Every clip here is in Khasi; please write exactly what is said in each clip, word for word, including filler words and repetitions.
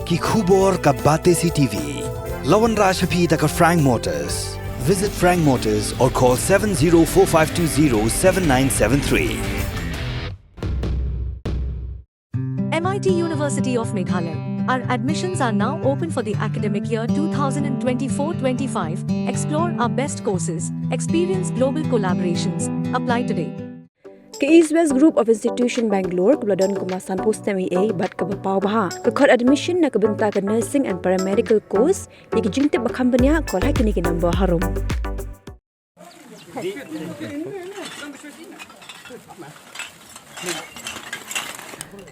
Ki khubor ka Batesi TV. La wanrah sha phi da ka Frank Motors. Visit Frank Motors or call seven zero four five two zero seven nine seven three. M I T University of Meghalaya. Our admissions are now open for the academic year two thousand twenty-four twenty-five. Explore our best courses, experience global collaborations. Apply today. Ka East West Group of Institution Bangalore, kaba la don kumba sanphew snem eiei bad kaba paw bha, ka khot admission na ka bynta ka nursing and paramedical course. Ïa ki jingtip ba kham bniah, call ha kine ki number harum.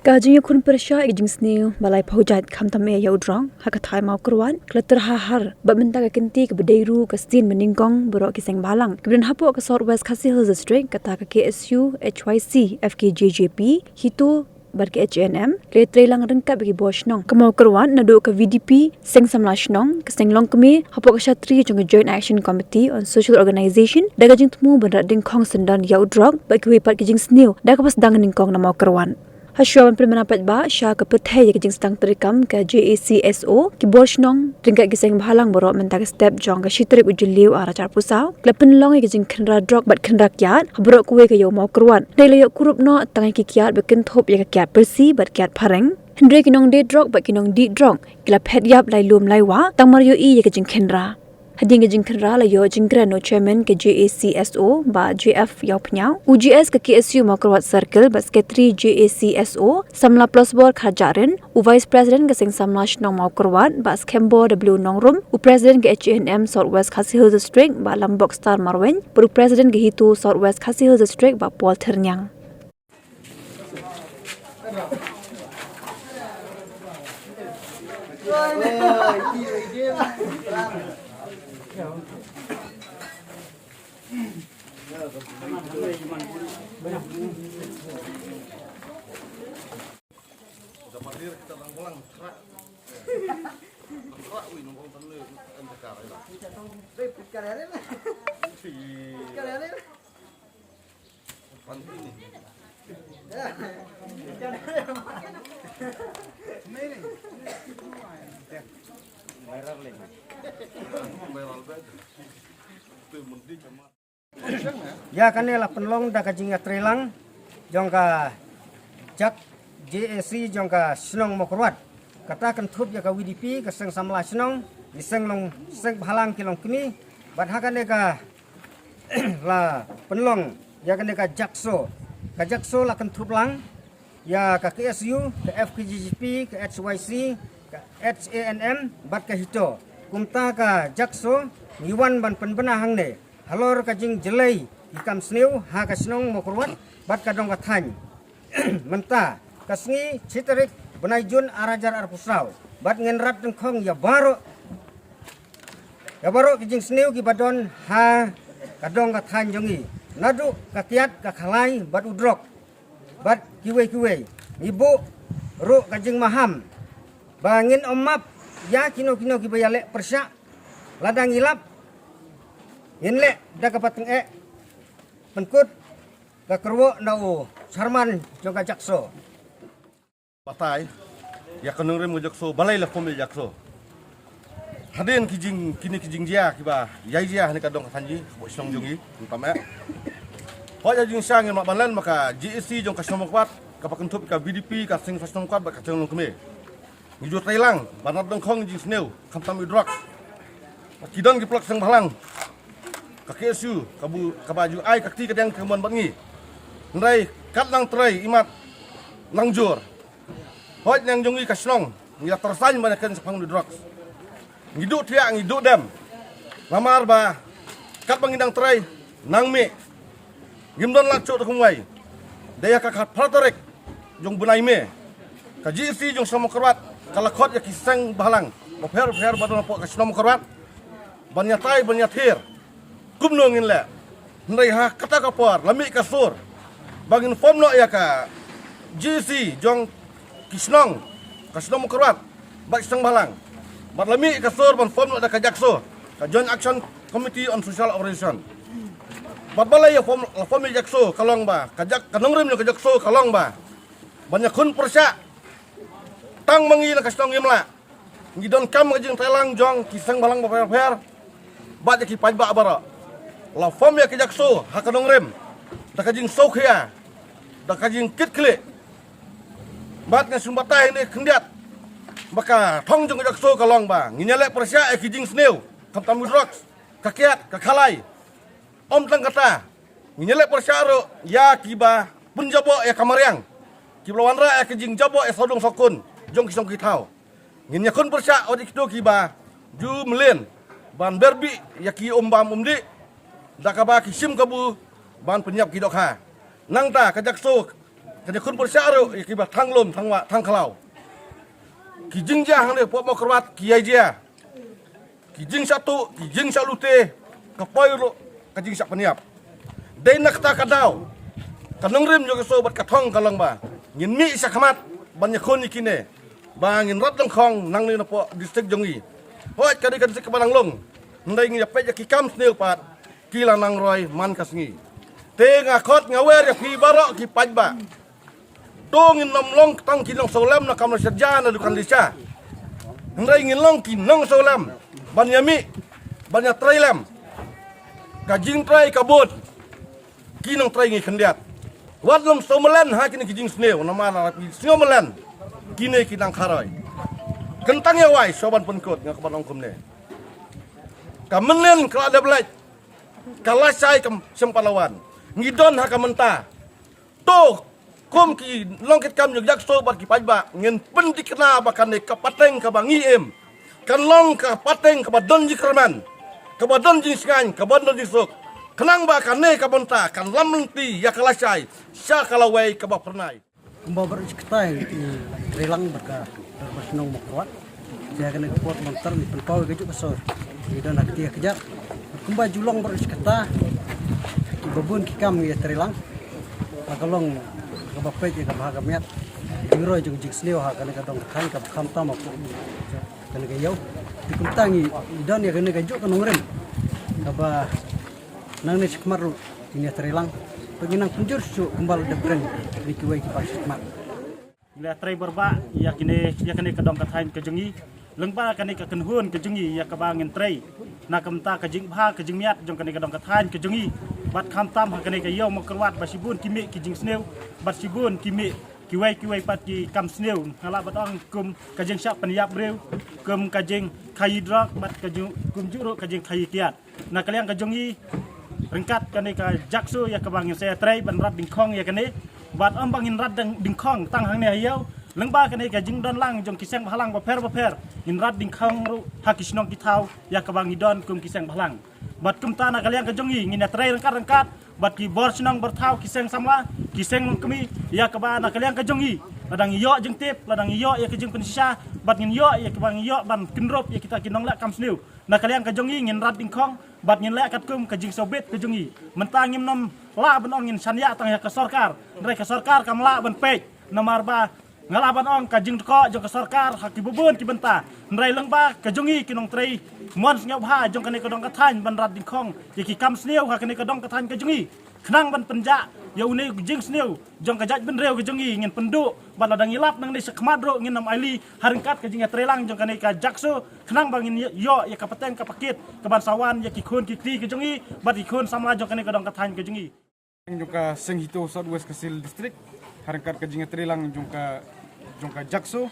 Ka jingïakhun pyrshah ïa ka jingsniew ba laiphew jait khamtam eh ïa u drok ha ka thaiñ Mawkyrwat ka la tyrha har bad mynta ka kynti kaba dei ruh ka sien ba nyngkong baroh ki seng bhalang kiba don hapoh ka South West Khasi Hills District, kata ka K S U, H Y C, F K J J P, HITO bad ka H A N M, ki la treilang ryngkat bad ki bor shnong ka Mawkyrwat naduh ka V D P, seng samla shnong, ka seng longkmie hapoh ka shatri jong ka Joint Action Committee on Social Organisation, da ka jingthmu ban rat dyngkhong syndon ïa u drok bad kiwei pat ki jingsniew da kaba sdang nyngkong na Mawkyrwat. Hashwa ban pynbna paidbah sha ka pyrthei ïa ka jingsdang treikam ka J A C S O, ki bor shnong ryngkat ki seng bhalang baroh mynta ka step jong ka shi tarik u Jylliew ar hajar arphew saw, ki la pynlong ïa ka jingkhynra drok bad khynra kiad ha baroh kawei ka ïew Mawkyrwat. Hynrei la ïoh kurup noh tang ïa ki kiad ba kynthup ïa ka kiad pyrsi bad kiad phareng. Hynrei ki nongdie drok bad ki nongdih drok ki la phet ïap lai lum lai wah tang mar ïohi ïa ka jingkhynra. Hadien ka jingkhynra la ïoh jingkren u Chairman ka J A C S O, Bah J F Ïawphniaw, u G S ka K S U Mawkyrwat Circle bad Secretary J A C S O, Samla Plasbor Kharjahrin, u Vice President ka Seng Samla Shnong Mawkyrwat, Bah Skembor W Nongrum, u President ka H A N M South West Khasi Hills District, Bah Lambok Star Marwein, bad u President ka HITO South West Khasi Hills District, Bah Paul Thyrniang. Ïa kane la pynlong da ka jingïatreilang jong ka jak J A C jong ka shnong Mawkyrwat. Kata kynthup ïa ka V D P, ka seng samla shnong, ki seng long, seng bhalang ki longkmie, bad ha kane ka la pynlong ïa kane ka jakso. Ka jakso la kynthup lang ïa ka K S U, ka F K J J P, ka H Y C, ka H A N M bad ka HITO. Kumta ka jakso ngi wan ban pynbna hangne halor ka jingjlei ki kam sniew ha ka shnong Mawkyrwat bad ka dong ka thaiñ. Mynta ka sngi shi tarik bnai Jun ar hajar arphew saw, bad ngin rat dyngkhong ïa baroh, ïa baroh ki jingsniew kiba don ha ka dong ka thaiñ jong ngi, naduh ka kiad ka khalai bad u drok bad kiwei kiwei. Ngi buh ruh ka jingmaham ba ngin ym map ïa kino kino kiba ïaleh pyrshah. Lada ngi lap, ngin leh da kaba tyngeh, pynkut ka kyrwoh na u chairman jong ka jakso. Batai ïa ka nongrim ka jakso, balei la form ïa jakso. Hadien ki jing, kine ki jingjia kiba ïai jia ha kane ka dong ka thaiñ jong ngi, shnong jong ngi, khamtam eh. Hooid, ha jingshisha ngim lah ban len ma ka J A C jong ka shnong Mawkyrwat, kaba kynthup ka V D P, ka seng samla shnong Mawkyrwat bad ka seng longkmie. Ngi ju trei lang ban rat dyngkhong jingsniew, khamtam ïa u drok. Ki don ki paralok seng bhalang, ka K S U, ka bu, kaba ju ai ka kti ka diang ka mon bad ngi. Hynrei kat nang trei imat nang jur. Hooid, nang jong ngi ka shnong ngi la tyrsañ ban ïakren shaphang u drok. Ngi duh thiah, ngi duh dem. Namar ba katba ngi dang trei, nang mih, ngim don lad shuh da kumwei. Da ïa ka khatphra tarik jong u bnai May, ka J A C jong shnong Mawkyrwat ka la khot ïa ki seng bhalang bapher bapher ba don hapoh ka shnong Mawkyrwat ban ïatai ban ïathir kumno ngin leh. Hynrei ha kata ka por la mih ka sur ba ngin form noh ïa ka J A C jong ki shnong, ka shnong Mawkyrwat bad ki seng bhalang. Bad la mih ka sur ban form noh da ka jakso, ka Joint Action Committee on Social Operation. Bad balei la form, la form ïa jakso, ka long ba ka jak, ka nongrim jong ka jakso ka long ba ban ïakhun pyrshah. Tang ma ngi na ka shnong ngim lah. Ngi donkam ka jingtreilang jong ki seng bhalang bapher bapher bad ïa ki paidbah baroh. La form ïa ka JACSO ha ka nongrim da ka jingsngewkhia, da ka jingkitkhlieh. Bad nga sngewbha batai hangne khyndiat ba ka thong jong ka JACSO ka long ba ngin ïaleh pyrshah ïa ki jingsniew, khamtam u drugs, ka kiad, ka khalai. Ym tang kata, ngin ïaleh pyrshah ruh ïa kiba pynjaboh ïa ka mariang, kiba la wanrah ïa ka jingjaboh ïa sawdong sawkun jong ki song ki thaw. Ngin ïakhun pyrshah ïa kito kiba ju mlien ban berbih ïa ki um bam um dih, da kaba ki shim kabu ban pynïap ki dohkha. Nangta ka JACSO kan ïakhun pyrshah ruh ïa kiba thang lum, thang wah, thang khlaw. Ki jingjia hangne hapoh Mawkyrwat ki ïa jia, ki jingshah tuh, ki jingshah lute, ka poi ruh ka jingshah pynïap. Dei na kata ka daw, ka nongrim jong ka JACSO bad ka thong ka long ba ngin mih shakhmat ban ïakhun ïa kine, ba ngin rat dyngkhong nangne napoh district jong ngi. Hooid, ka dei ka district kaba nang long, hynrei ngi ïa peit ïa ki kam sniew pat ki la nang roi man ka sngi. Te nga khot nga wer ïa phi baroh ki paidbah, to ngin ym long tang ki nongsngewlem na kamra syrja na dukan lisha, hynrei ngin long ki nongsngewlem ban ïa mih, ban ïa trei lem ka jingtrei ka bun. Ki nongtrei ngi khyndiat, wat nym sngewmlien ha kine ki jingsniew, namar lada phi sngewmlien, kine ki nang kharoi. Kyntang ïa wai shuwa ban pynkut, nga kwah ban ong kumne. Ka mynnin ka la dep leit, ka lashai kam shym pat la wan. Ngi don ha ka mynta. To, kum ki nongkitkam jong ka JACSO bad ki paidbah, ngin pynthikna ba kane ka pateng kaba ngi im kan long ka pateng kaba don jingkyrmen, kaba don jingshngaiñ, kaba don jingsuk. Khnang ba kane ka bynta kan lam lynti ïa ka lashai sha ka lawei kaba phyrnai. Kumba baroh shi katta i treilang bad ka dorbar shnong Mawkyrwat, ïa kane ka por mynta ngi pynpaw ïa kajuh ka sor, ngi don ha kti ha kjat. Kumba ju long baroh shi katta, kiba bun ki kam ngi ïa treilang. La ka long kaba peit ïa ka bha ka miat, jingroi jong jingsniew ha kane ka dong ka thaiñ kaba khamtam hapoh kane ka ïew. Te kumta ngi don ïa kane kajuh ka nongrim kaba nangne shakhmat ruh ngin ïa treilang, bad ngin nang pynjur shuh kumba la dep kren da kiwei kiba shakhmat. Ngi la trei bor bha ïa kine, ïa kane ka dong ka thaiñ ka jong ngi. Lyngba kane ka kynhun ka jong ngi ïa kaba ngin trei na ka bynta ka jingbha ka jingmiat jong kane ka dong ka thaiñ ka jong ngi. Bad khamtam ha kane ka ïew Mawkyrwat ba shibun ki mih ki jingsniew, bad shibun ki mih kiwei kiwei pat ki kam sniew, nga lah ban ong kum ka jingshah pynïap briew, kum ka jingkhaïi drok, bad ka jing, kumjuh ruh ka jingkhaïi kiad. Na ka liang ka jong ngi, ryngkat kane ka JACSO ïa kaba ngin sa ïa trei ban rat dyngkhong ïa kane. Bad ym ba ngin rat dang, dyngkhong tang hangne ha ïew, lyngba kane ka jingdon lang jong ki seng bhalang bapher bapher, ngin rat dyngkhong ruh ha ki shnong ki thaw ïa kaba ngi don kum ki seng bhalang. Bad kumta na ka liang ka jong ngi, ngin ïa trei ryngkat ryngkat bad ki bor shnong bor thaw, ki seng samla, ki seng longkmie, ïa kaba na ka liang ka jong ngi, lada ngi ïoh jingtip, lada ngi ïoh ïa ka jingpynshisha, bad ngin ïoh ïa kaba ngi ïoh ban kynrup ïa kita ki nongleh kam sniew, na ka liang ka jong ngi ngin rat dyngkhong bad ngin leh katkum ka jingsngewbit ka jong ngi. Mynta ngim nym lah ban ong ngin shaniah tang ïa ka sorkar, hynrei ka sorkar kam lah ban peit, namar ba nga lah ban ong ka jingtkoh jong ka sorkar ha kiba bun ki bynta. Hynrei lyngba ka jong ngi ki nongtrei mon sngewbha jong kane ka dong ka thaiñ ban rat dyngkhong ïa ki kam sniew ha kane ka dong ka thaiñ ka jong ngi, khnang ban pynjah ïa une u jingsniew jong ka jaitbynriew ka jong ngi, ngin pynduh. Bad lada ngi lap nangne shakhmat ruh ngin nym ailad ha ryngkat ka jingïatreilang jong kane ka JACSO, khnang ba ngin ïoh ïa ka pateng ka pakit kaban sa wan ïa ki khun ki kti ka jong ngi bad ki khun samla jong kane ka dong ka thaiñ ka jong ngi. Jong ka Seng HITO South West Khasi Hills District, ha ryngkat ka jingïatreilang jong ka, jong ka JACSO.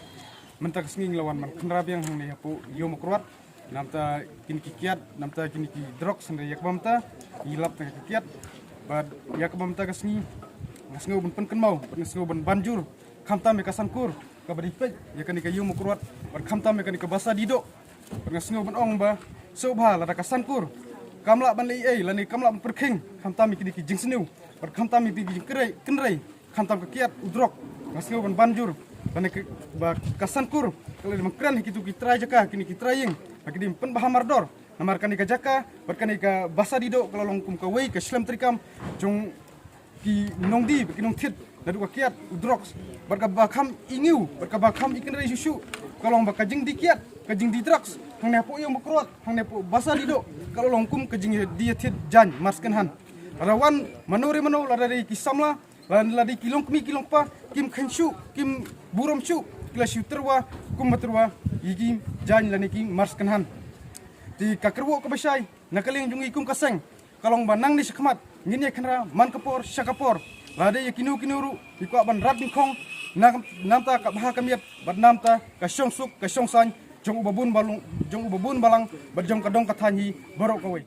Mynta ka sngi ngi la wan ban khynra biang hangne hapoh ïew Mawkyrwat namta kine ki kiad, namta kine ki drugs, hynrei ïa kaba mynta ngi lap tang ka kiad. Bad ïa kaba mynta ka sngi nga sngew ban pynkynmaw bad nga sngew ban ban jur, khamtam ïa ka Sankor kaba dei peit ïa kane ka ïew Mawkyrwat, bad khamtam ïa kane ka Basa Didoh. Bad nga sngew ban ong ba sngewbha lada ka Sankor kam lah ban leh ei ei lane kam lah ban pyrkhing khamtam ïa kine ki jingsniew bad khamtam ïa kine ki jingkynrei, kynrei, khamtam ka kiad, u drok. Nga sngew ban ban jur lane ka, ba ka Sankor ka la dei ban kren ha kito ki trai jaka, kine ki trai ïing, ha ki dei ban pynbha mardor. Namar kane ka jaka bad kane ka Basa Didoh ka la long kum kawei ka shlem treikam jong ki nongdie bad ki nongthied naduh ka kiad, u drugs, bad kaba kham i ngiew bad kaba kham i kynrei shuh shuh ka long ba ka jingdie kiad, ka jingdie drugs hangne hapoh ïew Mawkyrwat, hangne hapoh Basa Didoh ka la long kum ka jingdie ïathied jaiñ, mar second hand. Lada wan mano re mano, lada dei ki samla, lada, lada dei ki longkmie ki longkpa, kim kheiñ shuh, kim burom shuh, ki la shu tyrwa kum ba tyrwa ïa ki jaiñ lane ki mar kynhan. Te ka kyrwoh kaba shai na ka liang jong ngi kum ka seng ka long ba nangne shakhmat ngin ïa khynra man ka por sha ka por. Lada ïa kino kino ruh ki kwah ban rat nyngkong na namta ka bha ka miat bad namta ka shongsuk ka shongsaiñ jong u babun balang, jong u babun balang bad jong ka dong ka thaiñ hi baroh kawei.